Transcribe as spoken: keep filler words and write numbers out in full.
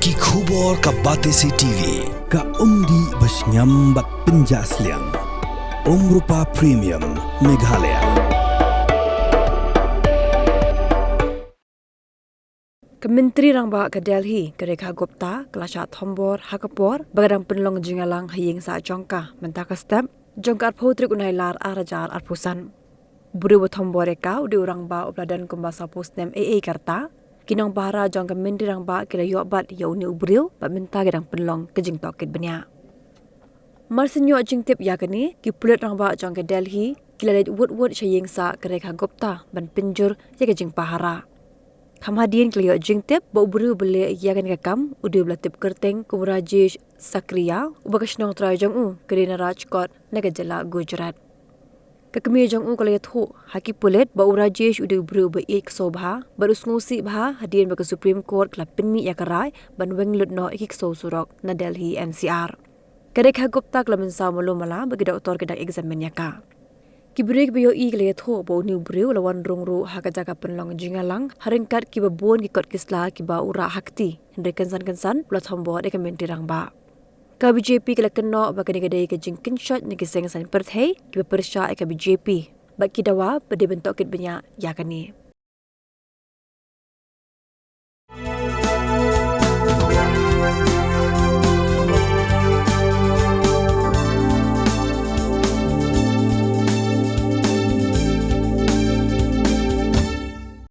Ki khubor ka Batesi T V, ka umdih ba shngiam bad pynjah sliang. Umrupa Premium, Meghalaya. Ka Myntri Rangbah ka Delhi, ka Rekha Gupta, ka la shah thombor ha ka por ba ka dang pynlong jingïalang ha ïing sah jong ka mynta ka step jong ka arphew tarik u Nailar arhajar arphew san. Briew ba thombor ïa ka u dei u rangbah uba la don kumba sawphew snem eiei ka rta. Ki nongpahara jong ka Myntri Rangbah ki la ïoh bat ïa une u briew bad mynta ki dang pynlong ka jingtohkit bniah. Mar shen ïoh jingtip ïa kane, ki pulit rangbah jong ka Delhi ki la leit wut wut sha ïing sah ka Rekha Gupta ban pynjur ïa ka jingpahara. Kham hadien ki la ïoh jingtip ba u briew uba leh ïa kane ka kam u dei uba la tip kyrteng kum u Rajesh Sakriya, uba ka shnong trai jong u ka dei na Rajkot na ka jylla Gujarat. Ka kmie jong u ka la ïathuh ha ki pulit ba u Rajesh u dei u briew uba ïeit ksew bha bad u sngewsih bha hadien ba ka Supreme Court ka la pynmih ïa ka rai ban weng lut noh ïa ki ksew surok na Delhi N C R. Ka Rekha Gupta ka la mynsaw malu mala bad ki doktor ki dang examine ïa ka. Ki briew kiba ïohi ki la ïathuh ba une u briew u la wan rung ruh ha ka jaka pynlong jingïalang ha ryngkat kiba bun ki kot ki sla kiba u rah ha kti, hynrei kynsan kynsan u la thombor ïa ka Myntri Rangbah. Ka B J P ka la kynnoh ba kane ka dei ka jingkynshoh na ki seng saiñ pyrthei kiba pyrshah ïa ka B J P bad ki dawa ba dei ban tohkit bniah ïa kane.